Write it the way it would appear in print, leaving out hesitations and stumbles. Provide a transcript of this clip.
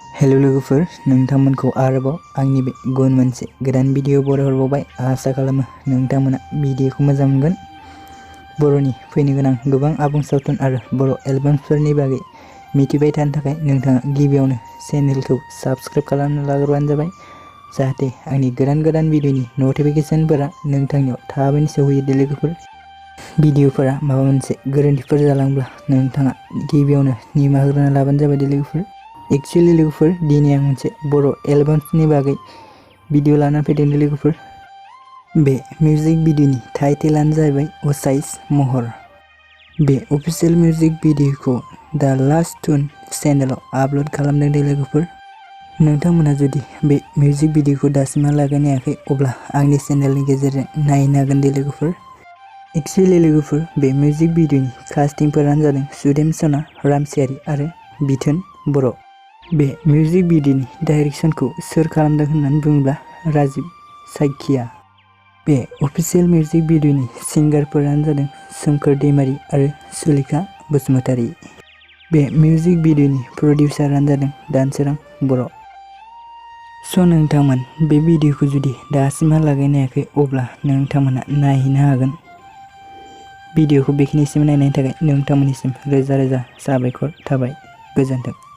Hello लोगोफोर, नोंथांमोनखौ आरोबाव आंनि बे गुबुन मोनसे गोदान भिडिअ बरायहरबावबाय। आसा खालामो नोंथांमोना भिडिअखौ मोजां मोनगोन। बर'नि फैनो गोनां गोबां आबुं सावथुन आरो बर' एलबामफोरनि बागै मिथिबाय थानो थाखाय नोंथाङा गिबियावनो चेनेलखौ साबस्क्राइब खालामना लाग्रोबानो जाबाय, जाहाथे आंनि गोदान भिडिअनि नटिफिकेशनफोरा नोंथांनियाव थाबैनो सौहैयो। लोगोफोर, भिडिअफोरा माबा मोनसे गोरोन्थिफोर जालांब्ला नोंथाङा गिबियावनो निमाहा होग्रोना लाबानो जाबाय। लोगोफोर, एक्चुअली लोगोफोर, दिनै आं मोनसे बर' एलबामनि बागै भिडिअ लाना फैदों। लोगोफोर, बे मिउजिक भिडिअनि टाइटेलानो जाहैबाय ओसाइस महर। बे अफिशियेल मिउजिक भिडिअखौ दा लास्ट टुन चेनेलाव आपल'ड खालामदों। लोगोफोर, नोंथांमोना जुदि बे मिउजिक भिडिअखौ दासिमहालागै नायाखै अब्ला आंनि चेनेलनि गेजेरजों नायनो हागोन। लोगोफोर, एक्चुअली लोगोफोर, बे मिउजिक भिडिअनि कास्टिंफोरानो जादों सुदेम, सना, रामसियारि आरो बिथोन बर'। बे मिउजिक भिडिअनि डाइरेक्शनखौ सोर खालामदों होननानै बुङोब्ला राजिब साइखिया। बे अफिशियेल मिउजिक भिडिअनि सिंगारफोरानो जादों सोमखोर दैमारि आरो सुलेखा बसुमतारी। बे मिउजिक भिडिअनि प्रडिउसारानो जादों दानसोरां बर'। स' नोंथांमोन बे भिडिअखौ जुदि दासिमहालागै नायाखै अब्ला नोंथांमोना नायहैनो हागोन। भिडिअखौ बेखिनिसिम नायनायनि थाखाय नोंथांमोननिसिम रोजा रोजा साबायखर थाबाय। गोजोन्थों।